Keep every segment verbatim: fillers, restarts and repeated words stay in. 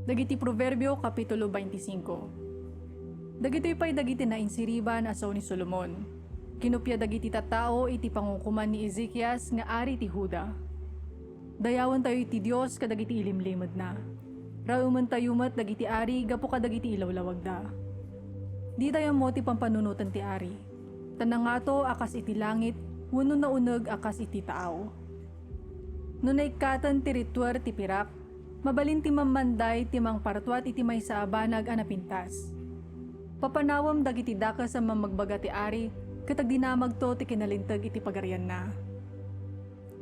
Dagiti Proverbio, Kapitulo twenty-five. Dagitoy pay dagiti nainsiriban a sao ni Solomon. Kinuppiada dagiti tattao iti pangukoman ni Ezekias nga ari ti Juda. Dayawentayo ti Dios kadagiti ilimlimedna. Raementayo met dagiti ari gapu kadagiti ilawlawagda. Ditayo ammo ti pampanunoten ti ari. Ta nangato a kas iti langit, wenno nauneg a kas iti taaw. No naikkaten ti rituer ti pirak, mabalin ti mammanday ti mangpartuat iti maysa a banag a napintas. Papanawem dagiti dakes a mamagbaga ti ari, ket agdinamagto ti kinalinteg iti pagarianna.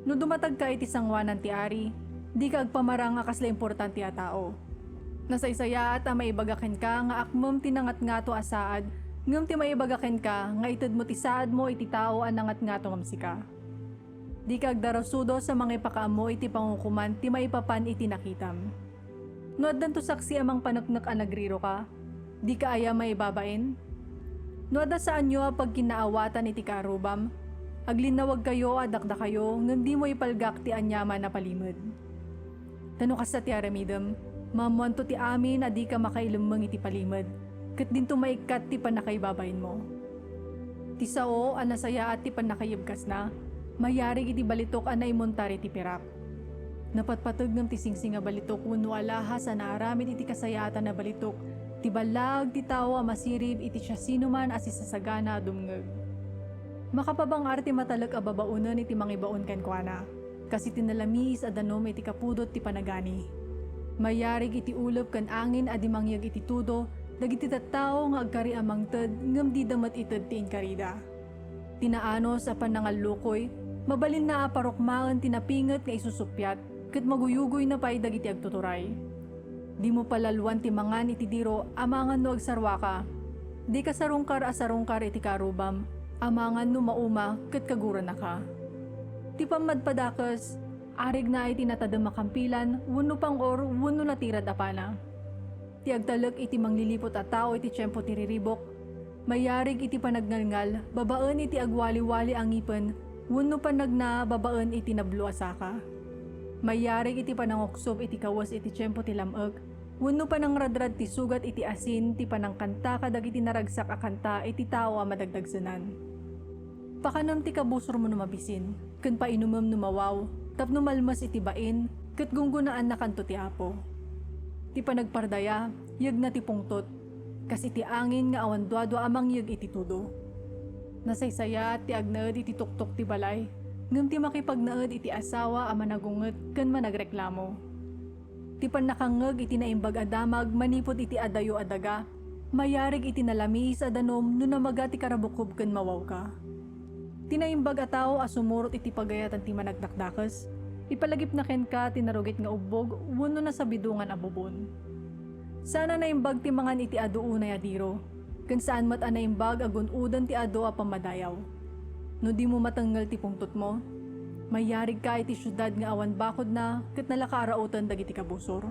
No dumatagka iti sangoanan ti ari, dika agpamarang a kasla importante a tao. Nasaysayaat a maibaga kenka nga akmem ti nangatngato a saad, ngem ti maibaga kenka nga itedmo ti saadmo iti tao a nangatngato ngem sika. Dika agdarasudos a mangipakaammo iti pangukoman ti maipapan iti nakitam. No addanto saksi a mangpaneknek a nagriroka, dika aya maibabain? No adda saanyo a pagkinnaawatan iti kaarrubam, aglinnawagkayo a dakdakayo ngem dimo ipalgak ti aniaman a palimed. Ta no kasta ti aramidem, maammoanto ti amin a dika makailemmeng iti palimed, ket dinto maikkat ti pannakaibabainmo. Ti sao a nasayaat ti pannakaiyebkasna, mayarig iti balitok a naimontar iti pirak. Napatpateg ngem ti singsing a balitok wenno alahas a naaramid iti kasayaatan a balitok, ti ballaag ti tao a masirib iti siasinoman a sisasagana a dumngeg. Makapabang-ar ti matalek a babaonen iti mangibaon kenkuana, kas iti nalamiis a danum iti kapudot ti panagani. Mayarig iti ulep ken angin a di mangyeg iti tudo dagiti tattao nga agkari a mangted ngem dida met ited ti inkarida. Ti naanus a pannangallukoy, mabalinna a parukmaen ti napinget nga isusuppiat, ket maguyugoyna pay dagiti agtuturay. Dimo palalwan ti mangan iti diro amangan no agsaruaka. Dika sarungkar a sarungkar iti kaarrubam, amangan no mauma ket kagurannaka. Ti pammadpadakes, arigna iti natadem a kampilan wenno pang-or wenno natirad a pana. Ti agtalek iti mangliliput a tao iti tiempo ti riribuk, mayarig iti panagngalngal babaen iti agwaliwali a ngipen wenno panagna babaen iti nablo a saka. Mayarig iti pananguksop iti kawes iti tiempo ti lam-ek wenno panangradrad ti sugat iti asin ti panangkanta kadagiti naragsak a kanta iti tao a madagdagsenan. Pakanem ti kabusormo no mabisin, ken painumem no mawaw, tapno malmes iti bain, ket gunggonaannakanto ti Apo. Ti panagpardaya, yegna ti pungtot, kas iti angin nga awan duadua a mangyeg iti tudo. Nasaysayaat ti agnaed iti tuktok ti balay, ngem ti makipagnaed iti asawa a managunget ken managreklamo. Ti pannakangngeg iti naimbag a damag manipud iti adayo a daga, mayarig iti nalamiis a danum no namaga ti karabukob ken mawawka. Ti naimbag a tao a sumurot iti pagayatan ti managdakdakes, ipalagipna kenka ti narugit nga ubbog wenno nasabidongan a bubon. Saan a naimbag ti mangan iti adu unay a diro, ken saan met a naimbag a gun-oden ti adu a pammadayaw. No dimo matengngel ti pungtotmo, mayarigka iti siudad nga awan bakodna ket nalakaaraoten dagiti kabusor.